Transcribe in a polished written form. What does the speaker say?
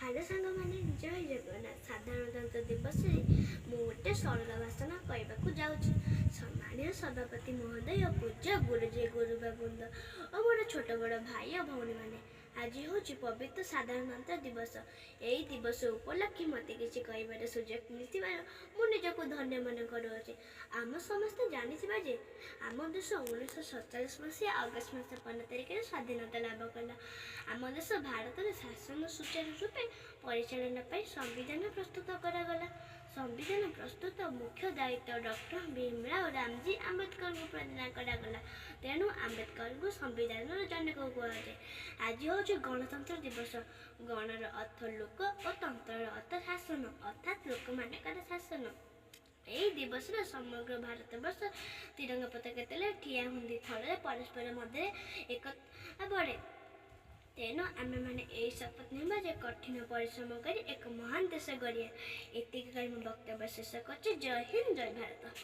Hello ସାଙ୍ଗମାନେ, ଜୟ ଜଗନ୍ନାଥ। ସାଧାରଣତନ୍ତ୍ର ଦିବସରେ ମୁଁ ଗୋଟେ ସରଳ ଭାଷଣ କହିବାକୁ ଯାଉଛି। ସମ୍ମାନୀୟ ସଭାପତି ମହୋଦୟ, ପୂଜ୍ୟ ଗୁରୁଜୀ ଗୁରୁମା ବୃନ୍ଦ ଓ ମୋର ଛୋଟ ବଡ଼ ଭାଇ ଓ ଭଉଣୀମାନେ, ଆଜି ହେଉଛି ପବିତ୍ର ସାଧାରଣତନ୍ତ୍ର ଦିବସ। ଏହି ଦିବସ ଉପଲକ୍ଷେ ମୋତେ କିଛି କହିବାର ସୁଯୋଗ ମିଳିଥିବାରୁ ମୁଁ ନିଜକୁ ଧନ୍ୟ ମନେ କରୁଅଛି। ଆମ ସମସ୍ତେ ଜାଣିଥିବା ଯେ ଆମ ଦେଶ 1947 ମସିହା ଅଗଷ୍ଟ ମାସ 15 ତାରିଖରେ ସ୍ୱାଧୀନତା ଲାଭ କଲା। ଆମ ଦେଶ ଭାରତରେ ଶାସନ ସୁଚାରୁ ରୂପେ ପରିଚାଳନା ପାଇଁ ସମ୍ବିଧାନ ପ୍ରସ୍ତୁତ କରାଗଲା। ସମ୍ବିଧାନ ପ୍ରସ୍ତୁତ ମୁଖ୍ୟ ଦାୟିତ୍ୱ ଡକ୍ଟର ଭୀମରାଓ ରାମଜୀ ଆମ୍ବେଦକରଙ୍କୁ ପ୍ରଦାନ କରାଗଲା। ତେଣୁ ଆମ୍ବେଦକରଙ୍କୁ ସମ୍ବିଧାନର ଜନକ କୁହାଯାଏ। ଆଜି ହେଉଛି ଗଣତନ୍ତ୍ର ଦିବସ। ଗଣର ଅର୍ଥ ଲୋକ ଓ ତନ୍ତ୍ରର ଅର୍ଥ ଶାସନ, ଅର୍ଥାତ୍ ଲୋକମାନଙ୍କର ଶାସନ। ଏହି ଦିବସରେ ସମଗ୍ର ଭାରତବର୍ଷ ତିରଙ୍ଗା ପତାକା ତଳେ ଠିଆ ହୁଅନ୍ତି, ଫଳରେ ପରସ୍ପର ମଧ୍ୟରେ ଏକତା ବଢ଼େ। ତେଣୁ ଆମେମାନେ ଏହି ଶପଥ ନେବା ଯେ କଠିନ ପରିଶ୍ରମ କରି ଏକ ମହାନ ଦେଶ ଗଢ଼ିବା। ଏତିକି କହି ମୁଁ ବକ୍ତବ୍ୟ ଶେଷ କରୁଛି। ଜୟ ହିନ୍ଦ, ଜୟ ଭାରତ।